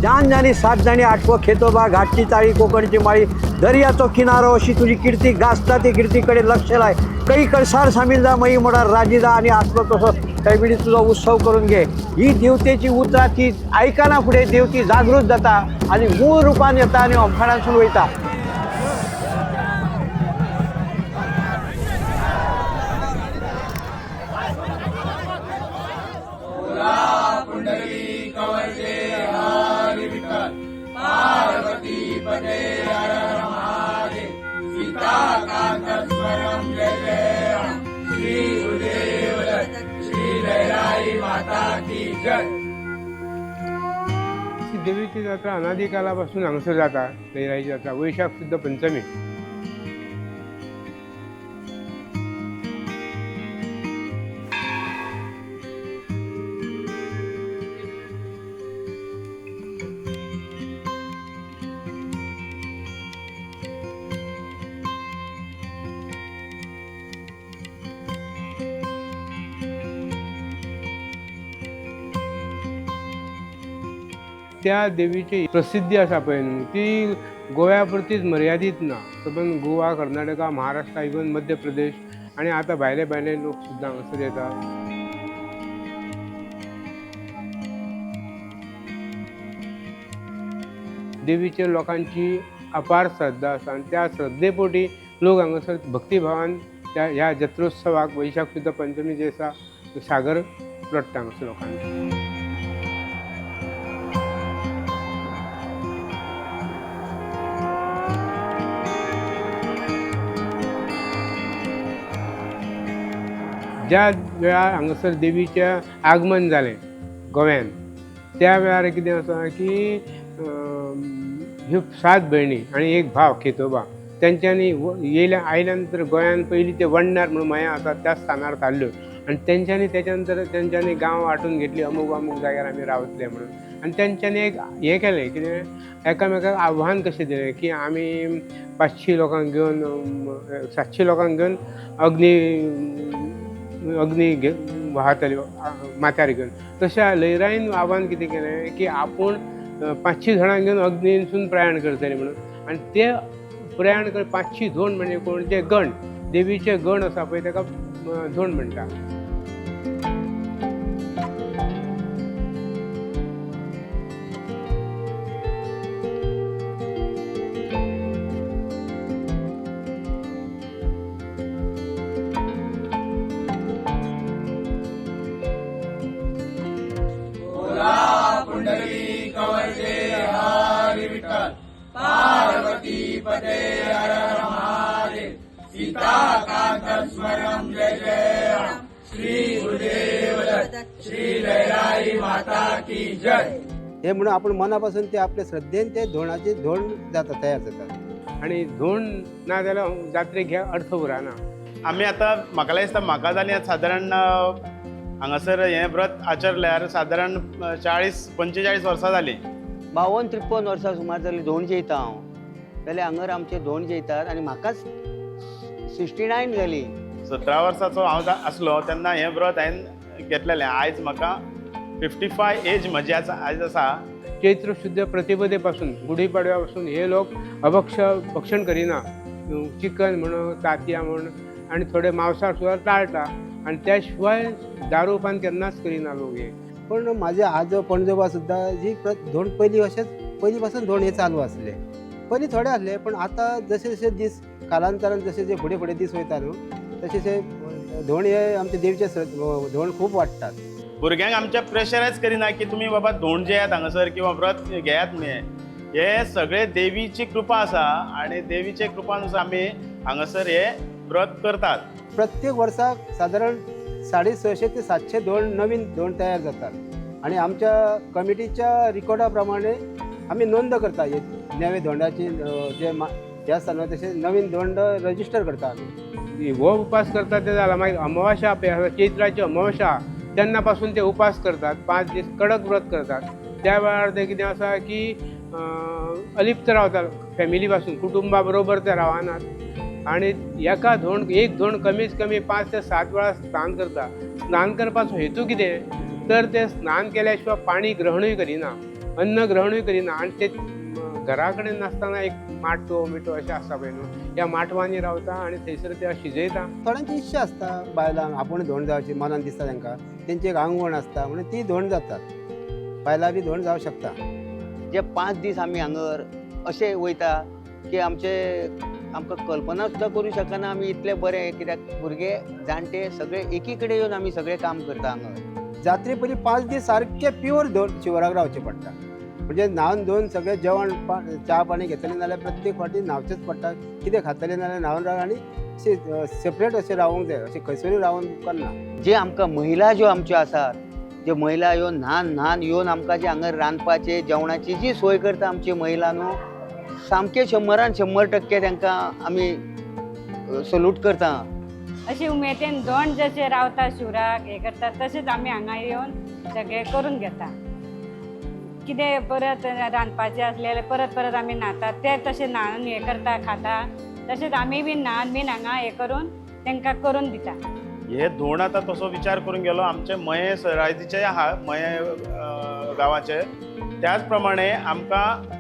जान जाणी सात जाणी आठवं खेतोबा, घाटची चाळी कोकणची माळी, दर्याचो किनारो अशी तुझी कीर्ती गाजता, ती कीर्तीकडे लक्ष लाय. काही कळसार सामील जा, मई मोडा राजी जा आणि असलं तसं कैबिडी तुझा उत्सव करून घे. ही देवतेची उतरा ती ऐकाना फुडें देवती जागृत जाता आणि मूळ रुपान येता आणि ओमखाणांसून वयता. ती देवीची जात्रा अनादिकालापासून हांगासर जाता. लयराईची जात्रा वैशाख शुद्ध पंचमी. त्या देवीची प्रसिद्धी आसा पळय न्हू, ती गोव्या पुरतीच मर्यादीत ना, सबंद गोवा, कर्नाटका, महाराष्ट्र, इवन मध्य प्रदेश आनी आतां भायले भायले लोक सुद्दां हांगासर येता. देवीचेर लोकांची अपार श्रद्धा आसा आनी त्या श्रद्धे पोटी लोक हांगासर भक्तिभावान त्या ह्या जत्रोत्सवाक वैशाख शुद्ध पंचमी जे आसा सागर लोट्टा हांगासर लोकांचो. ज्या वेळार हांगासर देवीचें आगमन जालें गोव्यान, त्या वेळार कितें आसा की ह्यो सात भयणी आनी एक भाव खेतोबा तेंच्यांनी येयल्या आयल्या नंतर गोंयान पयलीं ते वण्णार म्हणून मया आसा त्या स्थानार थारल्यो आनी तेंच्यांनी तेच्या नंतर तेंच्यांनी गांव वांटून घेतली, अमूक अमूक जाग्यार आमी रावतले म्हणून. आनी तेंच्यांनी एक हें केलें कितें, एकामेकाक आव्हान कशें दिलें की आमी 500 लोकांक घेवन 700 लोकांक घेवन अग्नी अग्नी वाहतली माथ्यार घेवन. तशें लयराईन आव्हान कितें केलें की आपूण 500 जाणांक घेवन अग्नीसून प्रयाण करतले म्हणून. आनी ते प्रयाण कर 500 धोण म्हणजे कोण, जे गण देवीचे गण आसा पळय ताका धोण म्हणटा. हे म्हणून आपण मनापासून ते आपले श्रद्धेन ते धोणाचे धोण जाता, तयार जातात. आनी धोण ना जाल्यार जात्रेक हे अर्थ उरना. आमी आतां म्हाका दिसता म्हाका जाली सादारण हांगासर हें व्रत आचरल्यार सादारण 40-45 वर्सां जालीं. 52-53 वर्सां सुमार जाली धोण जेयता हांव. जाल्यार हांगर आमचे धोण जेयतात आनी म्हाकाच 69 जाली. 17 वर्साचो हांव आसलो तेन्ना हें व्रत हांवें घेतलेलें. आयज म्हाका 55 एज म्हजी आयज आसा. चैत्र शुद्ध प्रतिपदे पासून गुढीपाडव्या पासून हे लोक अभक्ष भक्षण करिना, चिकन म्हण तातयां म्हण आनी थोडे मांसाहार सुद्दां टाळटा आनी त्या शिवाय दारू पान केन्नाच करिना लोक हे. पण माझे आजो पणजोबा सुद्दां जी धोण पयलीं अशेंच पयलीं पासून धोण हे चालू आसले. पयलीं थोडे आसले, पण आतां जशे जशे दीस कालांतरान जशे जे फुडें फुडें दीस वयता न्हू तशे तशे धोण हे आमचे देवीचे धोण खूब वाडटात. भुरग्यांक आमच्या प्रेशरायज करिना की तुमी बाबा धोण जेयात हांगासर किंवा व्रत घेयात म्हणून. हे सगळे देवीची कृपा आसा आनी देवीचे कृपानुसार आमी हांगासर हे व्रत करतात. प्रत्येक वर्साक सादारण 650 ते 700 धोण नवीन धोण तयार जातात आणि आमच्या कमिटीच्या रिकॉर्डा प्रमाणे आमी नोंद करता हे नवे धोंडाची जे ह्या स्थानार तशे नवीन धोंड रजिस्टर करता आमी. हो उपास करतात ते जाला, मागीर अमावास्या पळय आसा चैत्राची अमावास्या तेन्ना पासून ते उपास करतात, 5 दीस कडक व्रत करतात. त्या वेळार ते कितें आसा की अलिप्त रावतात फॅमिली पासून, कुटुंबा बरोबर ते रावनात आनी एका धोण एक धोण कमीत कमी 5 ते 7 वेळा स्नान करता. स्नान करपाचो हेतू कितें, तर ते स्नान केल्या शिवाय पाणी ग्रहणूय करिना, अन्न ग्रहणूय करिना. आनी ते घरा कडेन नासतना एक माटो मिटो अशें आसता पळय न्हू, ह्या माटवांनी रावता आनी थंयसर ते शिजयता. थोड्यांची इच्छा आसता बायलांक आपूण धोंड जावची मनान दिसता तांकां, तेंची एक आंगवण आसता म्हणून ती धोंड जातात. बायलां बी धोंड जावं शकता. जे 5 दीस आमी हांगर अशे वयता की आमचे आमकां कल्पना सुद्दां करूं शकना आमी इतले बरे, कित्याक भुरगे जाणटे सगळे एकी कडेन येवन आमी सगळे काम करता हांगर. जात्रे पयलीं 5 दीस सारके प्युअर धोंड शिवराक रावचें पडटा. म्हणजे न्हावन धुवन सगळें जेवण च्या पाणी घेतलें नाल्यार प्रत्येक फावटी न्हांवचेंच पडटा. कितें खातलें नाल्यार न्हावन राव आनी सेपरेट अशें रावूंक जाय, अशें खंयसरूय रावून उपकारना. जे आमकां महिला ज्यो आमच्यो आसात, ज्यो महिला येवन न्हान न्हान येवन आमकां जे हांगर रांदपाचे जेवणाची जी सोय करता आमची महिला न्हू, सामके 100% तांकां आमी सल्यूट करता. अशी उमेदीन धोंड जशे रावता शिवराक हे करता तशेंच आमी हांगा येवन सगळें करून घेता. कितें परत रांदपाचें आसलें जाल्यार परत परत आमी न्हाता, ते तशें न्हाण हें करता खाता, तशेंच आमी बी न्हाण बीन हांगा हें करून तांकां करून दिता. हे धोंड आतां तसो विचार करून गेलो आमचे मये सरायजीचे आहा, मये गांवाचे, त्याच प्रमाणे आमकां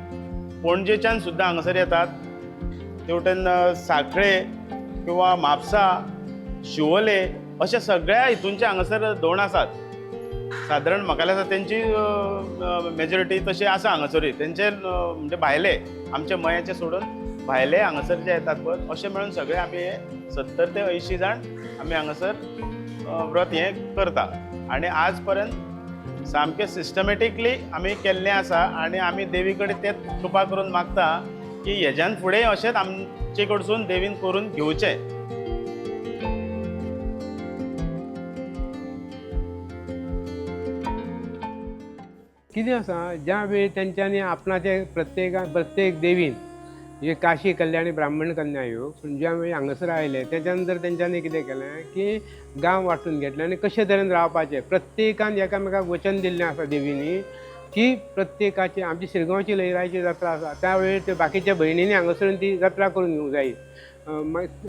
पणजेच्यान सुद्दां हांगासर येतात. तेवटेन साखळे किंवा म्हापसा, शिवोले अशे सगळ्या हितूनचे हांगासर धोंड आसात. सादारण म्हाका दिसता तेंची मेजॉरिटी तशी आसा हांगासरूय. तेंचे म्हणजे भायले आमचे मयाचे सोडून भायले हांगासर जे येतात पळय, अशे मेळून सगळे आमी हे 70 ते 80 जाण आमी हांगासर व्रत हें करता. आनी आज पर्यंत सामकें सिस्टमॅटिकली आमी केल्लें आसा आनी आमी देवी कडेन तेच कृपा करून मागता की हेज्यान फुडें अशेंच आमचे कडसून देवीन करून घेवचें. कितें आसा, ज्या वेळी तेंच्यांनी आपणाचे प्रत्येक देवीन म्हणजे काशी कल्याणी ब्राह्मण कन्या ह्यो, पूण ज्या वेळी हांगासर आयले तेच्या नंतर तेंच्यांनी कितें केलें की गांव वांटून घेतले आनी कशे तरेन रावपाचें प्रत्येकान एकामेकाक वचन दिल्लें आसा देवींनी की प्रत्येकाची. आमची शिरगांवची लयराईची जात्रा आसा त्या वेळी ते बाकीच्या भयणींनी हांगासरून ती जात्रा करून घेवंक जायी.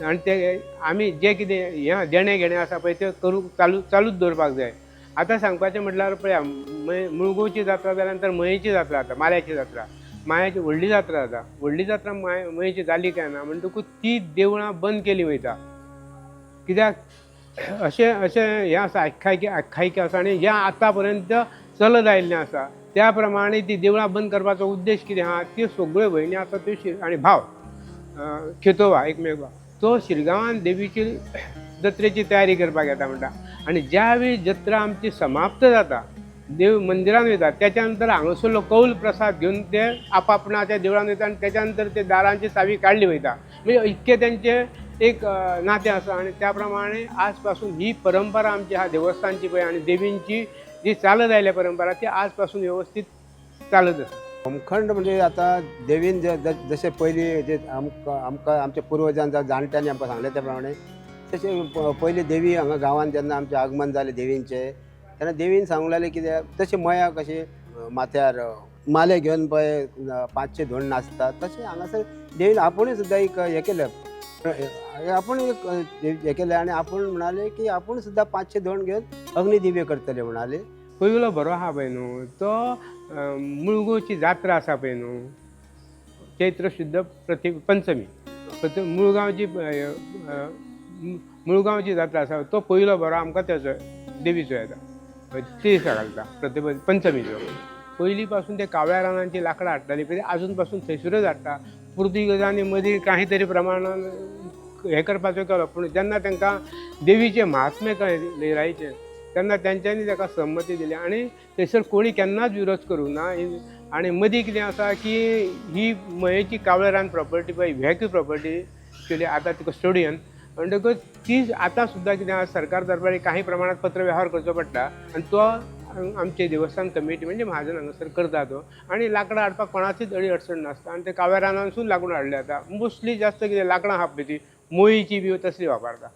आनी ते आमी जें कितें हें देणें घेणें आसा पळय तें करूंक चालूच दवरपाक जाय. आतां सांगपाचें म्हटल्यार पळया, मुळगांवची जात्रा जाल्या नंतर मयेची जात्रा जाता, माल्याची जात्रा, मायाची व्हडली जात्रा जाता. व्हडली जात्रा मयेची जाली काय ना म्हणटकूच ती देवळां बंद केली वयता. कित्याक अशें अशें हें आसा, आख्यायिका आसा आनी हें आतां पर्यंत चलत आयिल्लें आसा. त्या प्रमाणे ती देवळां बंद करपाचो उद्देश कितें आहा, त्यो सगळ्यो भयणी आसा त्यो आनी भाव खेतोबा एकमेव भाव तो शिरगांवान देवीची जत्रेची तयारी करपाक येता म्हणटा. आनी ज्या वेळी जत्रा आमची समाप्त जाता, देव मंदिरान वयता, त्याच्या नंतर हांगासरलो कौल प्रसाद घेवन ते आपापणाच्या देवळान वयता आनी त्याच्या नंतर ते दारांची चावी काडली वयता. म्हणजे इतकें तेंचें एक नातें आसा. आनी त्या प्रमाणे आज पासून ही परंपरा आमची आहा देवस्थानची पळय आनी देवींची जी चालत आयल्या परंपरा ती आज पासून व्यवस्थीत चालत आसा. होमखंड म्हणजे आतां देवीन जे जशें पयलीं जे आमकां आमकां आमच्या पुर्वजान जावं जाणट्यांनी आमकां सांगलें त्या प्रमाणे तशें पयलीं देवी हांगा गांवांत जेन्ना आमचें आगमन जालें देवींचें तेन्ना देवीन सांगूंक लागलें कितें, तशें मया कशें माथ्यार माले घेवन पळय 500 धोंड नाचतात, तशें हांगासर देवीन आपुणूय सुद्दां एक हें केलें, आपूण एक हें केलें आनी आपूण म्हणाले की आपूण सुद्दां 500 धोंड घेवन अग्निदिव्य करतले म्हणाले. पयलो बरो आहा पळय न्हू तो मुळगांवची जात्रा आसा पळय न्हू, चैत्र शुद्ध पंचमी, मुळगांवची मुळगांवची जात्रा आसा तो पयलो बरो आमकां तेचो देवीचो येता, ते दिसा घालता प्रतिपद पंचमीचो. पयलीं पासून ते काव्या रानांची लांकडां हाडटाली पळय, आजून पासून थंयसरूच हाडटा. पुर्तुगेजांनी मदीं काही तरी प्रमाणान हें करपाचो केलो, पूण जेन्ना तांकां देवीचें महात्म्य कळ्ळें लयराईचें तेन्ना तेंच्यांनी ताका संमती दिली आनी थंयसर कोणी केन्नाच विरोध करूंक ना. आनी मदीं कितें आसा की ही मयेची कावळे रान प्रॉपर्टी पळय व्हॅक्यू प्रॉपर्टी एक्चुअली आतां ती कस्टोडियन म्हणटकच ती आतां सुद्दां कितें आसा सरकार दरबारी काही प्रमाणात पत्र व्यवहार करचो पडटा आनी तो आमचे देवस्थान कमिटी म्हणजे महाजन हांगासर करता तो. आनी लांकडां हाडपाक कोणाचीच अडी अडचण नासता आनी ते काव्या रानांसून लाकूड हाडले जाता. मोस्टली जास्त कितें लांकडां आहा पळय ती मोयीची बी तसली वापरता.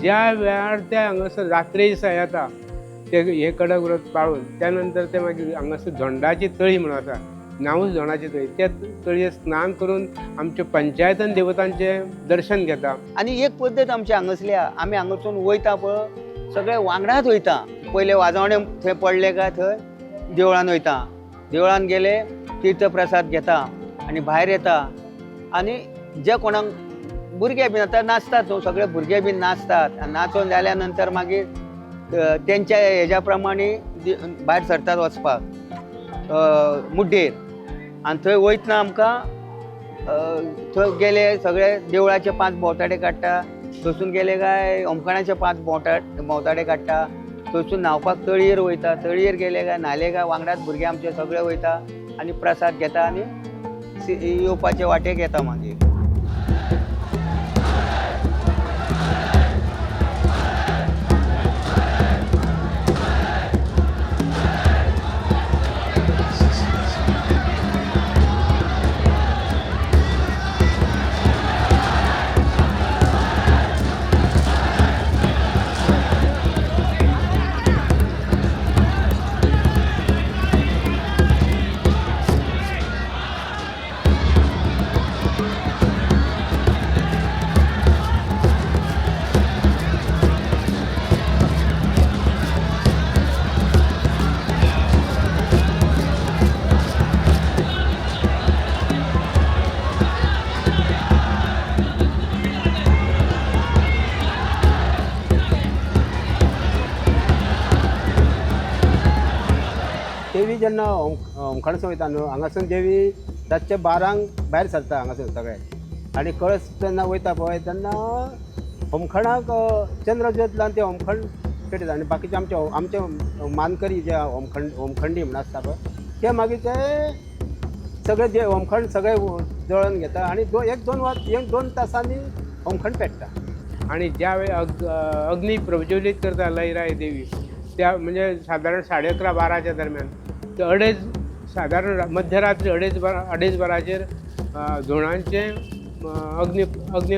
ज्या वेळार ते हांगासर जात्रे दिसा येता ते हे कडक व्रत पाळून त्या नंतर ते मागीर हांगासर धोंडाची तळी म्हणून आसा, नांवूच धोंडाची तळी, त्या तळयेर स्नान करून आमच्या पंचायतन देवतांचें दर्शन घेता. आनी एक पद्दत आमची हांगासली आहा, आमी हांगासून वयता पळय सगळे वांगडाच वयता. पयले वाजवणे थंय पडले काय थंय देवळान वयता, देवळान गेले तीर्थ प्रसाद घेता आनी भायर येता. आनी जे कोणाक भुरगे बीन आतां नाचतात न्हू, सगळे भुरगे बीन नाचतात आनी नाचोन जाल्या नंतर मागीर तेंच्या हेज्या प्रमाणे भायर सरतात वचपाक मुड्डेर. आनी थंय वयतना आमकां थंय गेले सगळे देवळाचे 5 भोंवताडे काडटा, थंयसून गेले काय ओमकाणाचे 5 भोंवताडे काडटा, थंयसून न्हांवपाक तळयेर वयता, तळयेर गेले काय न्हाले काय वांगडाच भुरगे आमचे सगळे वयता आनी प्रसाद घेता आनी येवपाचे वाटेक येता मागीर. देवी जेन्ना ओमकाणसून वयता न्हू, हांगासून देवी रातचे 12 भायर सरता हांगासून सगळे, आनी कळस जेन्ना वयता पळय तेन्ना होमखणाक चंद्रज्योत लावन ते होमखण पेटयता. आनी बाकीचे आमचे आमचे मानकरी जे होमखंडी म्हण आसता पळय ते मागीर ते सगळे जे होमखण सगळे जळोवन घेता आनी 1-2 तासांनी होमखण पेट्टा. आनी ज्या वेळ अग्नी प्रज्वलीत करता लयराय देवी त्या म्हणजे सादारण 11:30-12 दरम्यान ते अडेज सादारण मध्यरात्री अडेज वरांचेर धोणांचें अग्नी अग्नी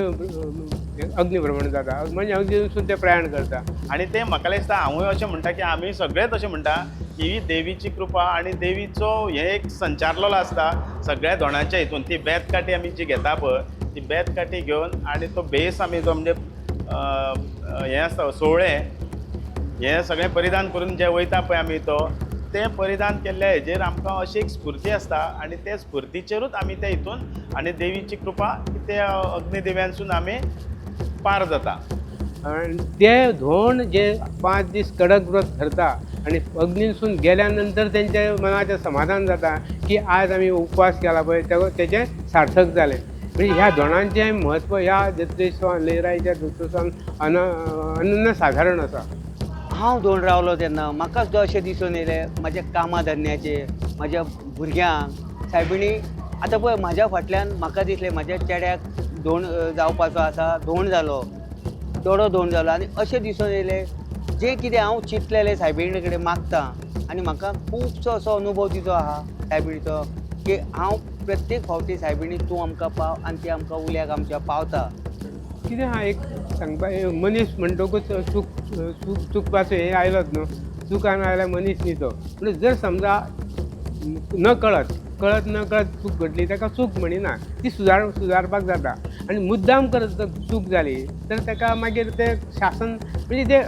अग्निभ्रमण जाता, म्हणजे अग्नीसून ते प्रयाण करता. आनी तें म्हाका दिसता हांवूय अशें म्हणटा की आमी सगळेच अशें म्हणटा की ही देवीची कृपा आनी देवीचो हें एक संचारलेलो आसता सगळ्या धोणाच्या हितून. ती बेतकाठी आमी जी घेता पळय ती बेतकाठी घेवन आनी तो भेस आमी जो म्हणजे हें आसता सोवळें हें सगळें परिधान करून जें वयता पळय आमी तो तें परिधान केल्ल्या हेजेर आमकां अशी एक स्फुर्ती आसता आनी ते स्फुर्तीचेरूच आमी ते हितून आनी देवीची कृपा की ते अग्निदिव्यांसून आमी पार जाता. आनी ते धोण जे 5 दीस कडक व्रत धरता आनी अग्नीसून गेल्या नंतर तेंच्या मनाचें समाधान जाता की आज आमी उपवास केला पळय तेचें सार्थक जालें. म्हणजे ह्या धोणांचें म्हत्व ह्या जत्रेसवान लयराईच्या जत्रेसवान अनन्य साधारण आसा. हांव धोण रावलो तेन्ना म्हाका सुद्दां अशें दिसून येयलें म्हाज्या कामा धंद्याचेर म्हाज्या भुरग्यांक सायबिणी. आतां पळय म्हाज्या फाटल्यान म्हाका दिसलें म्हाज्या चेड्याक धोण जावपाचो आसा, धोण जालो, चेडो धोण जालो. आनी अशें दिसून येयलें जें कितें हांव चिंतलेलें सायबिणी कडेन मागता आनी म्हाका खुबसो असो अनुभव तिचो आहा सायबिणीचो की हांव प्रत्येक फावटी सायबिणी तूं आमकां पाव आनी ती आमकां उल्याक आमच्या पावता. कितें आहा एक सांगपा मनीस म्हणटकूच चूक चूक चुकपाचो हें आयलोच न्हू, चुकान आयल्यार मनीस न्ही तो. पूण जर समजा न कळत कळत न कळत चूक घडली ताका चूक म्हणिना, ती सुदारपाक जाता. आनी मुद्दाम करत जर चूक जाली तर ताका मागीर तें शासन म्हणजे तें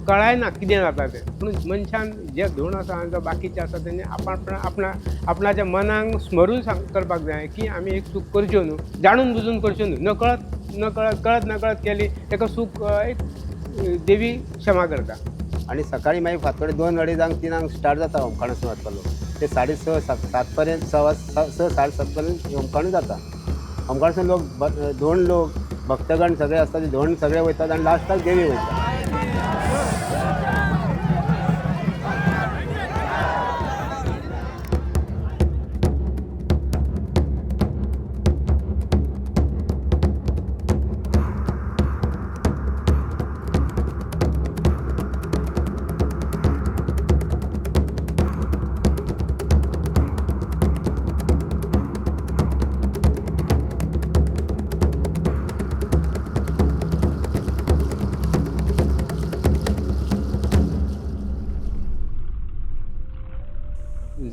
कळना कितें जाता तें. पूण मनशान जे धोण आसा आनी जो बाकीचे आसा तेणी आपणाच्या मनाक स्मरून करपाक जाय की आमी एक चूक करच्यो न्हू, जाणून बुजून करच्यो न्हू, न कळत कळत न कळत केली ताका चूक एक देवी क्षमा करता. आनी सकाळी मागीर फांतोडे 2 अडेजांक 3 स्टार्ट जाता होमखणासून वचपालो ते 6:30 7 पर्यंत 6:15 7:15 पर्यंत होमखण जाता. होमखणासून लोक धोण लोक भक्तगण सगळे आसता ते धोण सगळे वयतात आनी लास्टाक देवी वयता.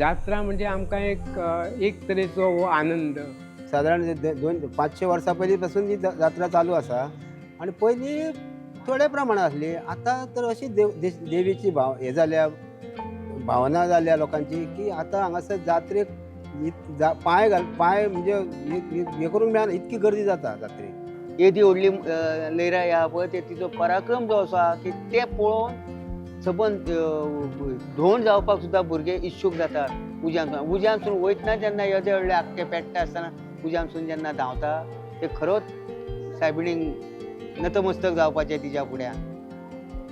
जात्रा म्हणजे आमकां एक एक तरेचो हो आनंद. सादारण दोन 500 वर्सां पयलीं पासून ही जात्रा चालू आसा आनी पयलीं थोड्या प्रमाणात आसली. आतां तर अशी देव देवीची भाव हे जाल्या, भावना जाल्या लोकांची की आतां हांगासर जात्रेक पांय घाल पांय म्हणजे हे करूंक मेळना, इतकी गर्दी जाता जात्रेक. येदी व्हडली लयराई आहा पळय, ते तिचो पराक्रम जो आसा की तें पळोवन सबंद धोंड जावपाक सुद्दां भुरगे इत्सूक जातात. उज्यांतसून उज्यांतसून वयतना जेन्ना येदे व्हडले आख्खे पेट्टा आसतना उज्यांतसून जेन्ना धांवता ते खरोच सायबिणीक नतमस्तक जावपाचें तिच्या फुड्यान.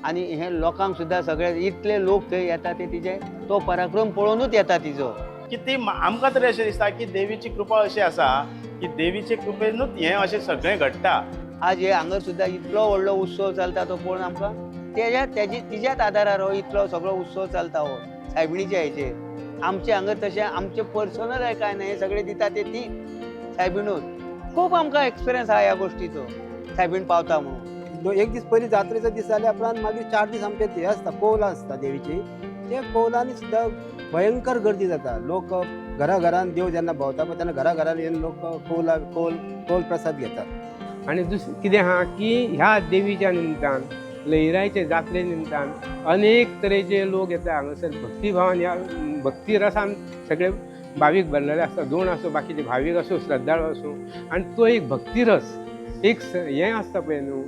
आनी हें लोकांक सुद्दां सगळे इतले लोक थंय येता ते तिचे तो पराक्रम पळोवनूच येता तिचो. की ती आमकां तरी अशें दिसता की देवीची कृपा अशी आसा की देवीचे कृपेनूच हें अशें सगळें घडटा. आज हे हांगा सुद्दां इतलो व्हडलो उत्सव चलता तो पळोवन आमकां तेज्या तेजी तिज्याच आदारार हो इतलो सगळो उत्सव चलता हो सायबिणीच्या हेचेर. आमचे हांगा तशें आमचें पर्सनल कांय ना, हें सगळें दिता ते ती सायबिणूच. खूब आमकां एक्सपिरियन्स आहा ह्या गोश्टीचो, सायबीण पावता म्हणून. एक दीस पयलीं जात्रेचो दीस जाल्या उपरांत मागीर 4 दीस आमचे हे आसता, कोवलां आसता देवीची. ते कोवलांनी सुद्दां भयंकर गर्दी जाता. लोक घरा घरान देव जेन्ना भोंवता पळय तेन्ना घरा घरान येवन लोक कोवला कोल कोल प्रसाद घेतात. आनी दुसरें कितें आहा की ह्या देवीच्या निमतान, लयराईच्या जात्रे निमतान अनेक तरेचे लोक येता हांगासर भक्तिभावान, ह्या भक्ती रसान सगळे भावीक भरलेले आसता. दोन आसूं, बाकीचे भावीक आसूं, श्रद्धाळू आसूं, आनी तो एक भक्तिरस एक हें आसता पळय न्हू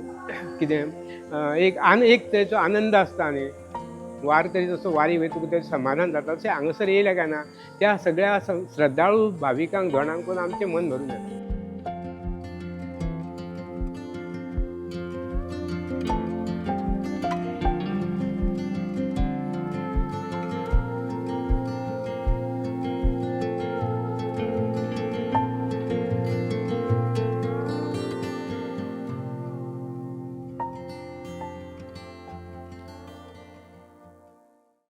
कितें एक एक तरेचो आनंद आसता. आनी वारकरी जसो वारी वयता तुका तें समाधान जाता, तशें हांगासर येयलें काय ना त्या सगळ्या श्रद्धाळू भाविकांक दोणांक पळोवन आमचें मन भरून येता.